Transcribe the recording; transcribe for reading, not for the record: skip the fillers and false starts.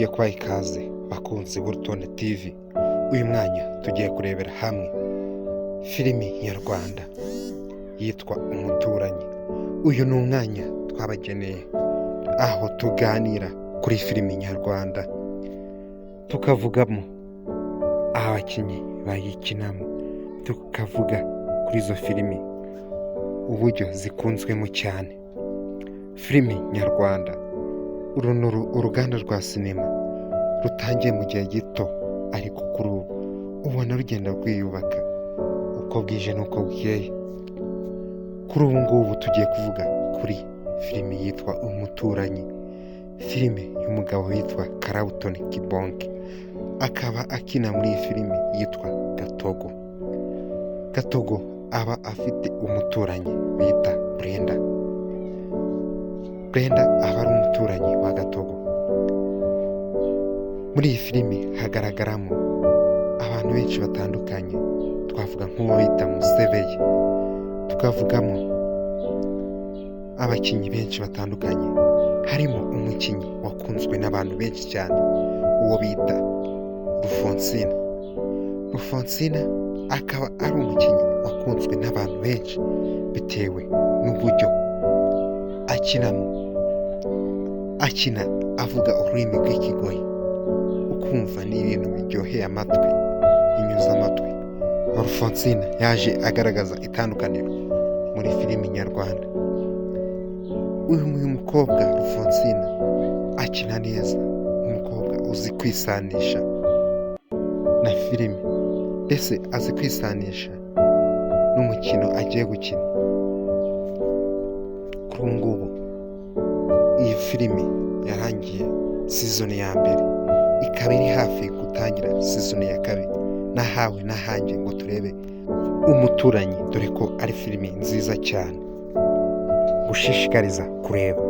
Nongeye kubaha ikaze bakunzi b'Urutonde TV. Uyu mwanya tugiye kurebera hamwe filimi nyarwanda yitwa Umuturanyi. Uyu ni umwanya twabageneye aho tuganira kuri filimi nyarwanda, tukavugamo abakinnyi bayikinamo, tukavuga kuri izo filimi uburyo zikunzwemo cyane. Filimi nyarwanda, uru ni uruganda rwa sinema rutangiye mu gihe gito, ariko kuri ubu ubona rugenda rwiyubaka uko bwije n'uko bukeye. Kuri ubu ngubu tugiye kuvuga kuri filimi yitwa Umuturanyi, filime y'umugabo witwa Clapton Kibonke, akaba akina muri iyi filimi yitwa Gatogo. Gatogo aba afite umuturanyi bita Brenda. Brenda aba ari umuturanyi wa Gatogo. Muri iyi filimi hagaragaramo abantu benshi batandukanye, twavuga nk'uwo bita Museveye, tukavugamo abakinnyi benshi batandukanye, harimo umukinnyi wakunzwe n'abantu benshi cyane, uwo bita Rufonsina. Rufonsina akaba ari umukinnyi wakunzwe n'abantu benshi bitewe n'uburyo akinamo, akina avuga ururimi rw'ikigoyi, ukumva ni ibintu biryoheye amatwi, binyuze amatwi. Rufonsina yaje agaragaza itandukaniro muri filimi nyarwanda. Uyu mukobwa Rufonsina akina neza, umukobwa uzi kwisanisha na filime, mbese azi kwisanisha n'umukino agiye gukina. Kuri ubu ngubu iyi filimi yarangiye season ya mbere, ikaba iri hafi gutangira season ya kabiri. Nahawe n'ahanjye ngo turebe Umuturanyi, dore ko ari filimi nziza cyane, gushishikariza kureba.